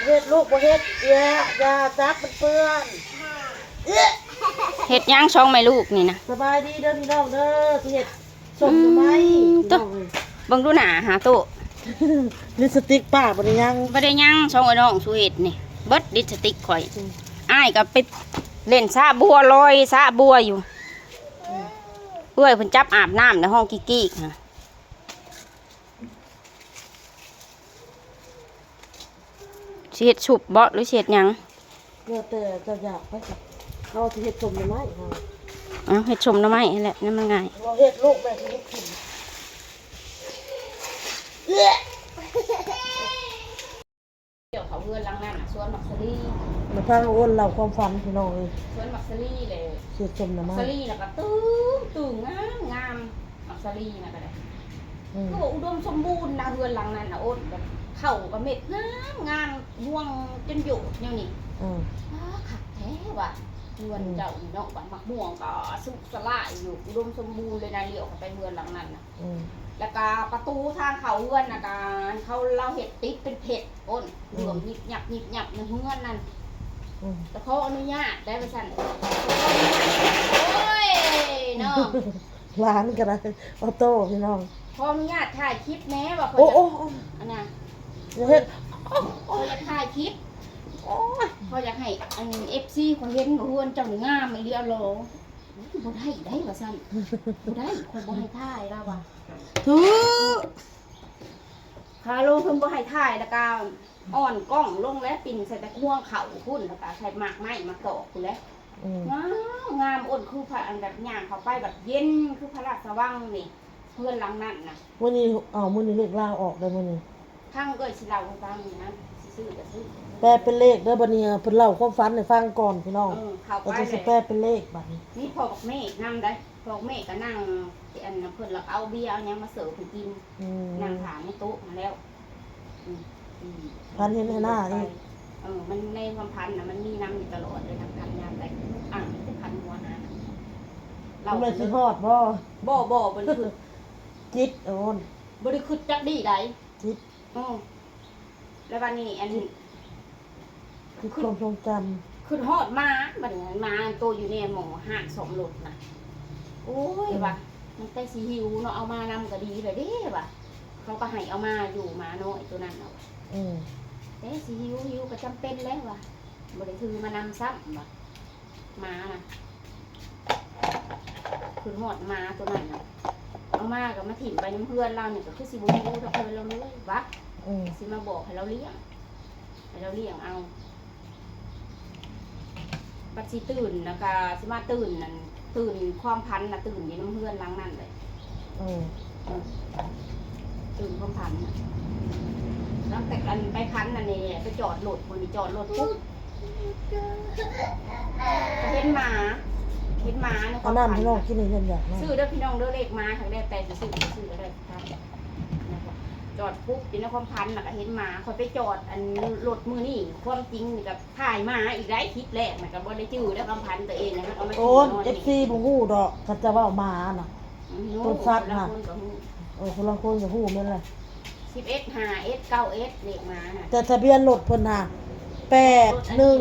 ເຮັດລູກບໍ່ເຮັດ ເອື້ອ ຢ່າຈັບ ມັນເປື້ອນ. ເຮັດຫຍັງສອງແມ່ລູກນີ້ນະ? ສະບາຍດີເດີພີ່ນ້ອງເດີ ຊິເຮັດສົ້ມໜໍ່ໄມ້. ອືມ ພີ່ນ້ອງເອີຍ ເບິ່ງດູໜ້າຫາໂຕ ລິບສະຕິກປ້າບໍ່ໄດ້ຍັງ ບໍ່ໄດ້ຍັງ. ສອງເອື້ອຍນ້ອງສູ່ເຮັດນີ້ ເບິດລິບສະຕິກຂ້ອຍ. ອືມ ອ້າຍກໍໄປຫຼິ້ນສະບົວ ລອຍສະບົວຢູ່. ອືມ ເອື້ອຍເພິ່ນຈັບອາບນ້ຳແລ້ວຮ້ອງກີກໆ ຫາ. ຊິເຮັດຊຸບບໍ່ ຫຼືຊິເຮັດຫຍັງ? ແລ້ວແຕ່ເຈົ້າຢາກໄປ. ເຮົາຊິເຮັດສົ້ມໜໍ່ໄມ້ເຮົາ. ເອົາ ເຮັດສົ້ມໜໍ່ໄມ້ຫັ້ນແຫຼະ ນັ້ນມັນງ່າຍ. ເຮົາເຮັດລູກແມ່ຊິເຮັດກິນ. ດຽວເຂົາເຮືອນຫຼັງນັ້ນນະ ສວນໝາກສາລີ. ມາຟັງອ້ນເລົ່າຄວາມຝັນພີ່ນ້ອງເອີຍ. ສວນໝາກສາລີແຫຼະ ເຮັດສົ້ມໜໍ່ໄມ້. ໝາກສາລີນະກໍຕຶງໆ ງາມໆ ໝາກສາລີນະກໍໄດ້. ອືມ ຄືວ່າອຸດົມສົມບູນນະ ເຮືອນຫຼັງນັ້ນນະ ໂອ້ນ ແບບເຂົ້າກໍເມັດງາມໆ ຮ່ວງຈົນໂຍດແນວນີ້. ເອີ ອ້າ ຄັກແທ້ວ່າເຮືອນ ອືມ ເຈົ້ານີ້ເນາະ. ບັດໝາກມ່ວງກໍສຸກສະຫຼາຍຢູ່ ອຸດົມສົມບູນເລີຍນະ ລ້ຽວເຂົ້າໄປເຮືອນຫຼັງນັ້ນນະ. ອືມ ແລ້ວກໍປະຕູທາງເຂົ້າເຮືອນນະ ກໍເຂົາ ລາວເຮັດຕິດເປັນເພັດ ໂອ້ນ ອືມ ເຫຼືອງຍິບຍັບຍິບຍັບໃນເຮືອນນັ້ນ. ອືມ ແຕ່ຂໍອະນຸຍາດໄດ້ວ່າຊັ້ນ ໂອ້ຍເນາະ. ຫຼານກໍໄດ້ ອໍໂຕ້ພີ່ນ້ອງ ຂໍອະນຸຍາດຖ່າຍຄລິບແດ່ວ່າ ໂອ້ ໂອ້ ອັນນ່າ ຢ່າເຮັດ ຂ້ອຍຢາກຖ່າຍຄລິບ. ໂອ້ຍ ຂ້ອຍຢາກໃຫ້ອັນ ເອັຟຊີ ຂ້ອຍເຫັນວ່າເຮືອນເຈົ້ານີ້ງາມອີ່ຫຼີຫຼໍ. ບໍ່ໄດ້ໄດ໋ວ່າຊັ້ນ ບໍ່ໄດ້ ຂ້ອຍບໍ່ໃຫ້ຖ່າຍລາວວ່າ. ຖືກ ຄາໂລເພິ່ນບໍ່ໃຫ້ຖ່າຍ ແລ້ວກໍອ່ອນກ້ອງລົງແລ້ວ ປິ່ນໃສ່ແຕ່ຄວງເຂົ້າພຸ້ນ ແລ້ວກໍໃສ່ໝາກໄມ້ມາຕອກພຸ້ນແຫຼະ. ອືມ ງາມ ງາມ ໂອ້ນ ຄືພະ ອັນແບບຍ່າງເຂົ້າໄປແບບເຢັນ ຄືພະລາຊະວັງນີ້ ເຮືອນຫຼັງນັ້ນນະ. ມື້ນີ້ ເອົາ ມື້ນີ້ເລກລາວອອກເດີມື້ນີ້. ຟັງເອື້ອຍຊິເລົ່າໃຫ້ຟັງນີ້ນະ ຊິຊື້ກໍຊື້. ແປເປັນເລກເດີບັດນີ້ ເພິ່ນເລົ່າຄວາມຝັນໃຫ້ຟັງກ່ອນພີ່ນ້ອງ. ເອີ ເຂົ້າໄປ ກໍຊິແປເປັນເລກບັດນີ້. ມີພໍ່ບັກເມກນຳໄດ໋ ພໍ່ບັກເມກກໍນັ່ງ ອັນ ເພິ່ນລະເອົາເບຍເອົາຫຍັງມາເສີບໃຫ້ກິນ. ອືມ ນັ່ງຖາມໃນໂຕະຫັ້ນແລ້ວ. ອືມ ອືມ ຝັນເຫັນໄອ້ໜ້າອີກ. ເອີ ມັນໃນຄວາມຝັນນະ ມັນມີນຳຢູ່ຕະຫຼອດເລີຍ ທັງພັນຍາມໃດ ອ່າງແຕ່ພັນຫົວນະ. ເຮົາເລີຍຊິຮອດບໍ່? ບໍ່ ບໍ່ ບໍ່ໄດ້ຄິດ ຈິດ ໂອ້ນ ບໍ່ໄດ້ຄິດຈັກດີ້ໃດ ຈິດ. ເອີ ແລ້ວບັດນີ້ອັນ ຄືຄວາມຊົງຈຳ ຄິດຮອດໝາ ບັດນີ້ໝາໂຕຢູ່ໃນໝໍ້ຮ້ານສ້ອມລົດນະ. ໂອ້ຍ ອືມ ວ່າ ມັນແຕ່ຊິຫິວເນາະ ເອົາມານຳກໍດີແລ້ວເດ້ວ່າ ເຂົາກໍໃຫ້ເອົາມາຢູ່ ໝານ້ອຍໂຕນັ້ນນະ. ອືມ ແຕ່ຊິຫິວ ຫິວກໍຈຳເປັນແລ້ວວ່າ ບໍ່ໄດ້ຖືມານຳຊ້ຳວ່າ ໝານະ. ຄືຮອດໝາໂຕນັ້ນນະ ເອົາມາກໍມາຖິ້ມໄປນຳເຮືອນລາວນີ້ ກໍຄືຊິບໍ່ຮູ້ດອກເຮືອນລາວເລີຍຫວາ. ອືມ ຊິມາບອກໃຫ້ລາວລ້ຽງ ໃຫ້ລາວລ້ຽງເອົາ. ບັດຊິຕື່ນນະ ກໍຊິມາຕື່ນນັ້ນ ຕື່ນຄວາມຝັນນະ ຕື່ນຢູ່ນຳເຮືອນຫຼັງນັ້ນເລີຍ. ເອີ ເອີ ຕື່ນຄວາມຝັນນະ ຫຼັງແຕ່ອັນໄປຝັນນັ້ນນີ້ ໄປຈອດລົດ ມື້ນີ້ຈອດລົດປຸບ ກໍເຫັນໝາ ເຫັນໝາໃນຄວາມຝັນ. ເອົານ້ຳໃຫ້ນ້ອງກິນ ເຫັນຢາກນ້ຳ ຊື້ເດີພີ່ນ້ອງເດີ ເລກໝາ ຫາກແລ້ວແຕ່ຊິຊື້ ຊື້ກໍໄດ້. ຈອດປຸບຢູ່ໃນຄວາມຝັນ ແລ້ວກໍເຫັນໝາ. ຂ້ອຍໄປຈອດອັນລົດມື້ນີ້ ຄວາມຈິງນີ້ກໍຖ່າຍໝາອີກໄດ໋. ຄລິບແລກນະກໍບໍ່ໄດ້ຈື່ແລ້ວ ຄວາມຝັນຕົວເອງນະ ມັນເອົາມາ ໂອ້ຍ ເອັຟຊີ ບໍ່ຮູ້ດອກ ຄັນຈະເວົ້າໝານະ. ອືມ ຕົ້ນສັດນະ ຜູ້ລາງຄົນກໍຮູ້. ເອີ ຜູ້ລາງຄົນກໍຮູ້ແມ່ນແຫຼະ. ສິບເອັດ ຫ້າເອັດ ເກົ້າເອັດ ເລກໝານະ ແຕ່ທະບຽນລົດເພິ່ນຫາ ແປດໜຶ່ງ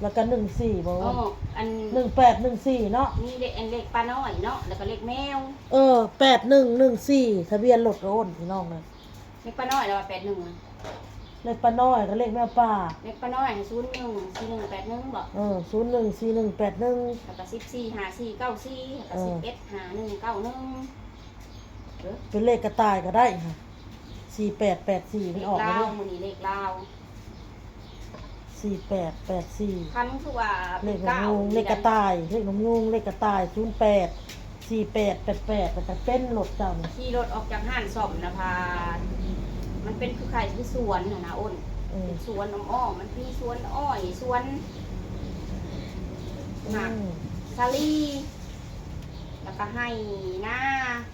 ແລ້ວກໍ ໜຶ່ງສີ່ ບໍ່ ເອີ ອັນ ໜຶ່ງແປດ ໜຶ່ງສີ່ ເນາະ. ມີເລກ ອັນເລກປ້ານ້ອຍເນາະ ແລ້ວກໍເລກແມວ. ເອີ ແປດໜຶ່ງ ໜຶ່ງສີ່ ທະບຽນລົດ ໂອ້ນ ພີ່ນ້ອງເອີຍ. ເລກປ້ານ້ອຍລະວ່າ ແປດໜຶ່ງ ນະ ເລກປ້ານ້ອຍກັບເລກແມວປ່າ. ເລກປ້ານ້ອຍ ສູນໜຶ່ງ ສີ່ໜຶ່ງ ແປດໜຶ່ງ ບໍ? ເອີ ສູນໜຶ່ງ ສີ່ໜຶ່ງ ແປດໜຶ່ງ ແລ້ວກໍ ສິບສີ່ ຫ້າສີ່ ເກົ້າສີ່ ແລ້ວກໍ ເອີ ສິບເອັດ ຫ້າໜຶ່ງ ເກົ້າໜຶ່ງ. ເອີ ເປັນເລກກະຕ່າຍກໍໄດ້ ສີ່ແປດ ແປດສີ່ ມັນອອກແລ້ວເດ້. ເລກລາວ ມື້ນີ້ເລກລາວ ສີ່ແປດ ແປດສີ່ ຄັນຄືວ່າເປັນກາວ ເລກນົກຍູງ ເລກກະຕ່າຍ ເລກນົກຍູງ ເລກກະຕ່າຍ ສູນແປດ ສີ່ແປດ ແປດແປດ ແລ້ວກໍເປັນລົດເຈົ້ານີ້. ຂີ່ລົດອອກຈາກຮ້ານສ້ອມນະ ພາ ມັນເປັນຄືຄ້າຍຄືສວນຫັ້ນນະ ໂອ້ນ. ເອີ ເປັນສວນອ້ອມໆ ມັນມີສວນອ້ອຍ ສວນ ອືມ ໝາກສາລີ ແລ້ວກໍໄຮ່ນາ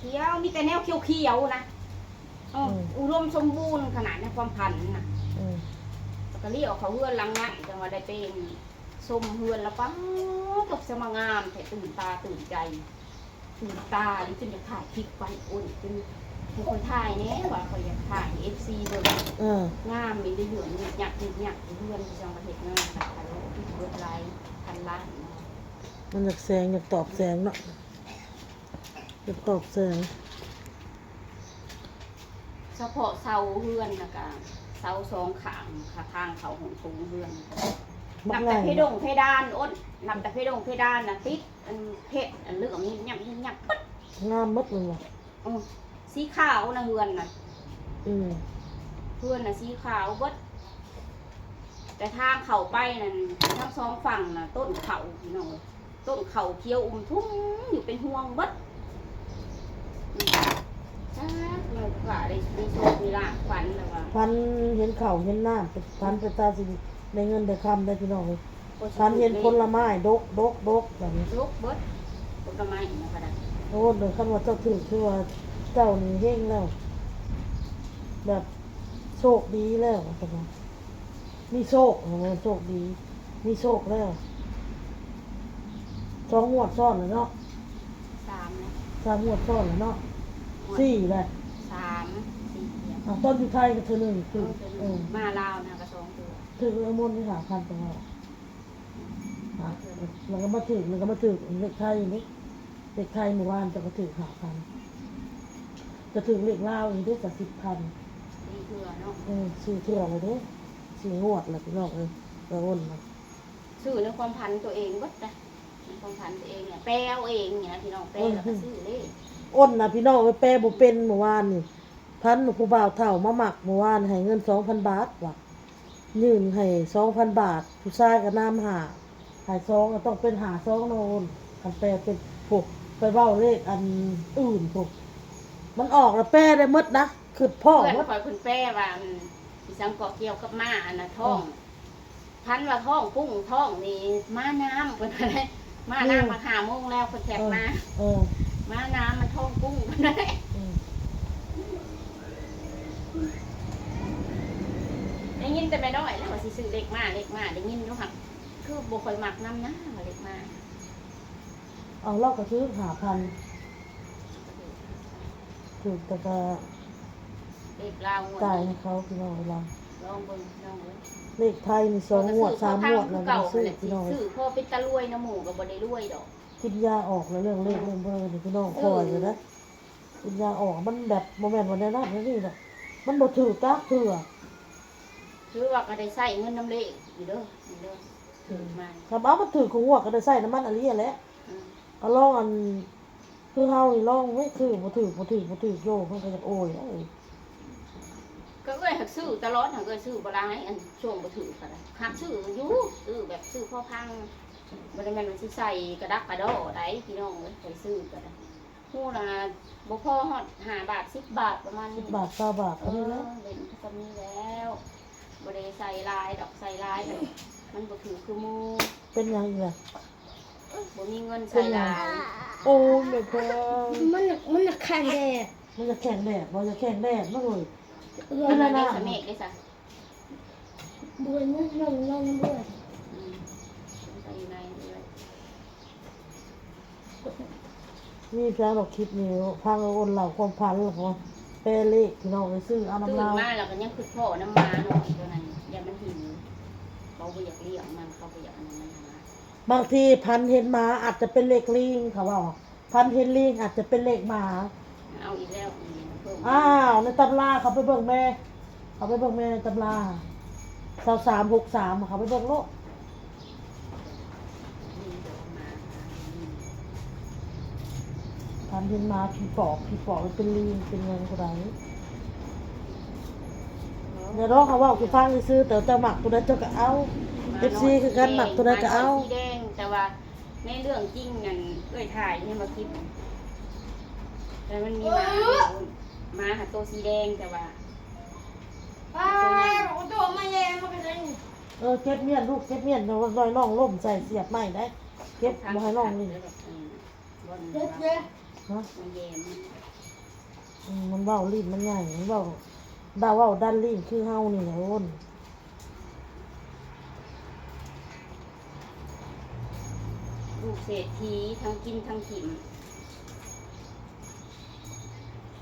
ຂຽວ ມີແຕ່ແນວຂຽວໆ ນະ. ເອີ ອືມ ອຸດົມສົມບູນຂະໜາດໃນຄວາມຝັນນະ. ອືມ ແລ້ວກໍລ້ຽວເຂົ້າເຮືອນຫຼັງນັ້ນ ຈັ່ງວ່າໄດ້ໄປຊົມເຮືອນລະ ປ້າດ ຕົກສະມາງາມແທ້ ຕື່ນຕາຕື່ນໃຈ ຕື່ນຕາຢູ່ ຈົນຢາກຖ່າຍຄລິບໄວ້. ໂອ້ຍ ຈົນ ຂ້ອຍຖ່າຍແດ່ວ່າ ຂ້ອຍຢາກຖ່າຍໃຫ້ເອັຟຊີເບິ່ງ. ເອີ ງາມມີແຕ່ເຮືອນງຶກງັກງຶກຍັກ ເຮືອນທີ່ຊ່າງປະເທດງາມຄັກ ເບິດຫຼາຍພັນລ້ານ. ມັນຢາກແສງ ຢາກຕອບແສງເນາະ ຢາກຕອບແສງ. ສະເພາະເສົາເຮືອນ ແລ້ວກະເສົາສອງຂ້າງ ຂາທາງເຂົ້າຫ້ອງໂຖງເຮືອນ ນັບແຕ່ເພດົງເພດານ ໂອດ ນັບແຕ່ເພດົງເພດານນະ ຕິດອັນເພັດ ອັນເຫຼື້ອມຍິບຍັບຍິບຍັບເບິດ. ງາມເບິດແມ່ນບໍ່? ເອີ ສີຂາວນະເຮືອນນະ. ອືມ ເຮືອນນະສີຂາວເບິດ ແຕ່ທາງເຂົ້າໄປນັ້ນ ທັງສອງຝັ່ງນະ ຕົ້ນເຂົ້າ ພີ່ນ້ອງເອີຍ. ຕົ້ນເຂົ້າຂຽວອຸ່ມທຸ່ມຢູ່ເປັນຫ່ວງເບິດ. ອືມ ຈັກແມ່ນວ່າໄດ້ ໄດ້ໂຊກມີລາບ ຝັນແລ້ວວ່າ ຝັນເຫັນເຂົ້າເຫັນນ້ຳ ຝັນເປັນຕາຊິໄດ້ເງິນໄດ້ຄຳໄດ໋ພີ່ນ້ອງເອີຍ. ຝັນເຫັນຜົນລະໄມ້ດົກໆໆ ແບບນີ້ ດົກເບິດ ຜົນລະໄມ້ນະກະໄດ້. ໂອ້ ຄັນວ່າເຈົ້າຖືກ ຖືວ່າເຈົ້ານີ້ເຮັງແລ້ວ ແບບໂຊກດີແລ້ວ ວ່າຊັ້ນນະ. ມີໂຊກ ເອີ ໂຊກດີ ມີໂຊກແລ້ວ. ສອງງວດຊ້ອນແລ້ວເນາະ ສາມແລ້ວ ສາມງວດຊ້ອນແລ້ວເນາະ ງວດ ສີ່ແລ້ວ ສາມ ສີ່ແລ້ວ. ອາ ຕອນຢູ່ໄທກໍເທື່ອໜຶ່ງ ເອີ ຖືກ ເທື່ອໜຶ່ງ ເອີ ມາລາວນະກໍສອງເທື່ອ ຖືກເລື່ອງມົນນີ້ຫ້າພັນກວ່າ. ອາ ແລ້ວກໍມາຖືກ ແລ້ວກໍມາຖືກເລກໄທເດ້ ເລກໄທມື້ວານເຈົ້າກໍຖືກຫ້າພັນ ຈະຖືກເລກລາວອີກເດ້ ຈະສິບພັນ ສີ່ເທື່ອເນາະ. ເອີ ສີ່ເທື່ອແລ້ວເດ້ ສີ່ງວດແລ້ວພີ່ນ້ອງເອີຍ. ເອີ ໂອນນະ ຊື້ໃນຄວາມຝັນຕົວເອງເບິດນະ ໃນຄວາມຝັນຕົວເອງນະ ແປເອົາເອງນີ້ນະພີ່ນ້ອງ ແປ ເອີ ແລ້ວກໍຊື້ເດ້. ໂອນນະພີ່ນ້ອງເອີຍ ແປບໍ່ເປັນ. ມື້ວານນີ້ ພັນຜູ້ບ່າວເຖົ້າມາມັກ ເມື່ອວານໃຫ້ເງິນສອງພັນບາດວ່າ ຍື່ນໃຫ້ສອງພັນບາດ ຜູ້ຊາຍກໍນຳຫ້າ ໃຫ້ສອງ ກໍຕ້ອງເປັນຫ້າສອງເນາະ. ຄັນແປເປັນ ໂອ້ ໄປເວົ້າເລກອັນອື່ນພຸ້ນ ມັນອອກແລ້ວແປໄດ້ໝົດນະ. ຄິດພໍ້ ເພື່ອນຂ້ອຍເພິ່ນແປວ່າ ອັນ ອີຫຍັງເກາະ ກ່ຽວກັບມ້າ ອັນນະ ທ້ອງ ເອີ ພັນວ່າທ້ອງປຸ້ງ ທ້ອງນີ້ມ້ານ້ຳ ເພິ່ນວ່າໄດ໋ ມ້ານ້ຳ ອືມ ມາຫ້າໂມງແລ້ວ ເພິ່ນແທັກມາ ເອີ ເອີ ມ້ານ້ຳມັນທ້ອງປຸ້ງ ເພິ່ນວ່າໄດ໋. ອືມ ໄດ້ຍິນແຕ່ແມ່ນ້ອຍແລ້ວວ່າຊິຊື້ເລກມ້າ ເລກມ້າ ໄດ້ຍິນຢູ່ ຫາກຄືບໍ່ຄ່ອຍມັກນຳນະວ່າເລກມ້າ. ເອົາ ລາວກໍຖືກຫ້າພັນ ຖືກ ແຕ່ກໍ ເລກລາວງວດ ຈ່າຍໃຫ້ເຂົາ ພີ່ນ້ອງເອີຍ. ລາວ ລອງເບິ່ງ ລອງເບິ່ງ ເລກໄທນີ້ສອງງວດ ສາມງວດແລ້ວ ຊື້ພີ່ນ້ອງເອີຍ. ຊື້ພໍເປັນຕາລວຍນຳໝູ່ກໍບໍ່ໄດ້ລວຍດອກ. ກິນຢາອອກແລ້ວ ເລື່ອງເລກ ເອີ ເລື່ອງເບີນີ້ ພີ່ນ້ອງ ເອີ ຂ້ອຍນີ້ນະ ກິນຢາອອກ ມັນແບບບໍ່ແມ່ນວ່າແນວນັ້ນແນວນີ້ດອກ ມັນບໍ່ຖືກຈັກເທື່ອ. ຖືວ່າກໍໄດ້ໃຊ້ເງິນນຳເລກຢູ່ເດີ ນີ້ເດີ ຖືກມາ ຄັນວ່າມັນຖືກຄູ່ງວດກໍໄດ້ໃຊ້ນຳມັນອີ່ຫຼີຫັ້ນແຫຼະ. ອືມ ກໍລອງ ອັນ ຄືເຮົານີ້ລອງເວີ້ຍ ຊື້ບໍ່ຖືກ ບໍ່ຖືກ ບໍ່ຖືກໂຍ ມັນກໍຢາກໂອຍເດ້. ກໍເອື້ອຍຫາກຊື້ຕະຫຼອດ ຫາກເອື້ອຍຊື້ບໍ່ຫຼາຍ ອັນຊ່ວງບໍ່ຖືກກໍໄດ້ ຫາກຊື້ຢູ່ ຊື້ແບບຊື້ພໍພັງ ບໍ່ໄດ້ແມ່ນວ່າຊິໃສ່ກະດັກກະດໍ້ໃດ໋ ພີ່ນ້ອງເອີຍ ຂ້ອຍຊື້ກໍໄດ້. ຮູ້ລະບໍ່ພໍຮອດຫ້າບາດ ສິບບາດ ປະມານນີ້ ສິບບາດ ຊາວບາດ ເອີ ເທົ່ານີ້ແຫຼະ ເຫຼັ້ນກໍສ່ຳນີ້ແລ້ວ ບໍ່ໄດ້ໃສ່ຫຼາຍດອກ ໃສ່ຫຼາຍແລ້ວມັນບໍ່ຖືກຄືໝູ່. ເປັນຫຍັງອີກລະ? ບໍ່ມີເງິນໃສ່ຫຼາຍ. ໂອ້ ແມ່ເຈົ້າ ມັນ ມັນຢາກແຂງແດດ ມັນຢາກແຂງແດດບໍ່? ຢາກແຂງແດດບໍ່ເຮີ້ຍ? ເອື້ອຍ ເປັນລະນະ ສະເມກເດ້ຊະ. ເບື່ອຍ ນອນ ນອນ ນອນເບື່ອຍ. ອືມ ໃສ່ຢູ່ໃນເບື່ອຍ. ມີພຽງດອກຄລິບນີ້ ຟັງເວົ້າເລົ່າຄວາມຝັນ ແລ້ວກໍແປເລກ ພີ່ນ້ອງເອີຍ ຊື້ເອົານຳລາວ. ຕື່ນມາແລ້ວກໍຍັງຄິດພໍ້ນຳໝານ້ອຍຕົວນັ້ນ ຢ້ານມັນຫິວ ເຂົາບໍ່ຢາກລ້ຽງມັນ ເຂົາບໍ່ຢາກອັນນັ້ນນະ. ບາງທີຝັນເຫັນໝາອາດຈະເປັນເລກລີງ ເຂົາເວົ້າ ຝັນເຫັນລີງອາດຈະເປັນເລກໝາ. ເອົາອີກແລ້ວ ອີກແລ້ວ ເພີ່ມ. ອ້າວ ໃນຕຳລາ ເຂົາໄປເບິ່ງແມ່ ເຂົາໄປເບິ່ງແມ່ໃນຕຳລາ ຊາວສາມ ຫົກສາມ ເຂົາໄປເບິ່ງໂລດ. ຝັນເຫັນໝາ ຜີປອບ ຜີປອບມັນເປັນລີງ ເປັນຫຍັງກໍໄດ້. ແນວດອກ ເຂົາເວົ້າສູ່ຟັງຊື່ໆ ແຕ່ເຈົ້າມັກຕົວໃດເຈົ້າກໍເອົາ. ເອັຟຊີຄືກັນ ມັກຕົວໃດກໍເອົາ. ໝານ້ອຍສີແດງ ແຕ່ວ່າ ໃນເລື່ອງຈິງນັ້ນ ເອື້ອຍຖ່າຍໃຫ້ມາຄິດ ແຕ່ມັນມີໝາ ໝາຫາໂຕສີແດງ ແຕ່ວ່າ ປ້າ ໂຕໃຫຍ່ ໂຕມາແຍງມາເປັນຫຍັງ? ເອີ ເກັບມ້ຽນລູກ ເກັບມ້ຽນ ນ້ອງລົ້ມໃສ່ສຽບໄມ້ໄດ໋ ເກັບບໍ່ໃຫ້ນ້ອງນີ້. ເກັບເດ້ ຮະ? ມັນແຍງ ອືມ ມັນເວົ້າ ລີ້ນມັນໃຫຍ່ ມັນເວົ້າ ດາເວົ້າດັນລີ້ນຄືເຮົານີ້ແຫຼະ. ໂອ້ນ ລູກເສດຖີ ທັງກິນທັງຖິ້ມ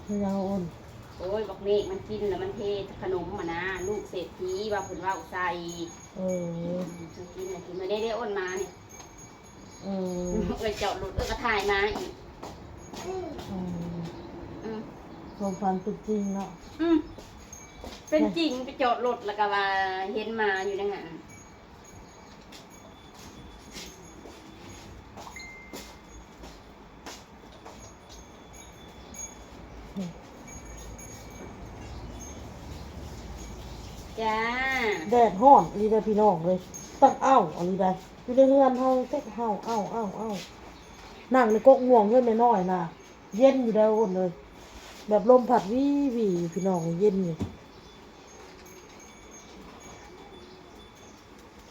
ເປັນຫຍັງໂອ້ນ? ໂອ້ຍ ບັກເມກມັນກິນແລ້ວມັນເທຂະໜົມຫັ້ນນາ ລູກເສດຖີວ່າເພິ່ນເວົ້າໃສ່. ເອີ ອືມ ມັນກິນ ມັນກິນ ມື້ໃດໄດ້ໂອນມານີ້. ເອີ ເອື້ອຍຈອດລົດ ເອື້ອຍກໍຖ່າຍມາອີກ. ອືມ ອືມ ຄວາມຝັນເປັນຈິງເນາະ. ອືມ ເປັນຈິງ ໄປຈອດລົດແລ້ວກໍວ່າເຫັນໝາຢູ່ໃນຫັ້ນ. ຈ້າ ແດດຮ້ອນອີ່ຫຼີເດີພີ່ນ້ອງເອີຍ ຕັກເອົາອີ່ຫຼີໃດ. ຢູ່ໃນເຮືອນເຮົາເຕັກເຫົ່າ ເອົາ ເອົາ ເອົາ ນັ່ງໃນກົກມ່ວງເຮືອນແມ່ນ້ອຍນະ ເຢັນຢູ່ໃດໂອນເອີຍ ແບບລົມພັດວີໆ ພີ່ນ້ອງ ເຢັນຢູ່.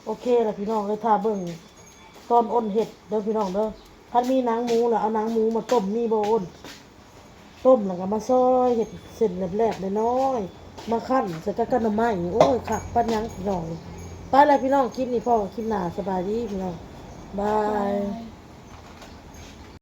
ໂອເຄລະພີ່ນ້ອງເອີຍ ຖ້າເບິ່ງຕອນໂອນເຮັດເດີພີ່ນ້ອງເດີ. ຄັນມີໜັງໝູລະເອົາໜັງໝູມາຕົ້ມ ມີບໍ່ໂອນ? ຕົ້ມແລ້ວກໍມາຊອຍເຮັດເສັ້ນແຫຼບໆ ນ້ອຍໆ ມາຄັ້ນໃສ່ກັບໜໍ່ໄມ້. ໂອ້ຍ ຄັກປານຫຍັງພີ່ນ້ອງ. ໄປລະພີ່ນ້ອງ ຄລິບນີ້ພໍ້ກັນຄລິບໜ້າ ສະບາຍດີພີ່ນ້ອງ ບາຍ.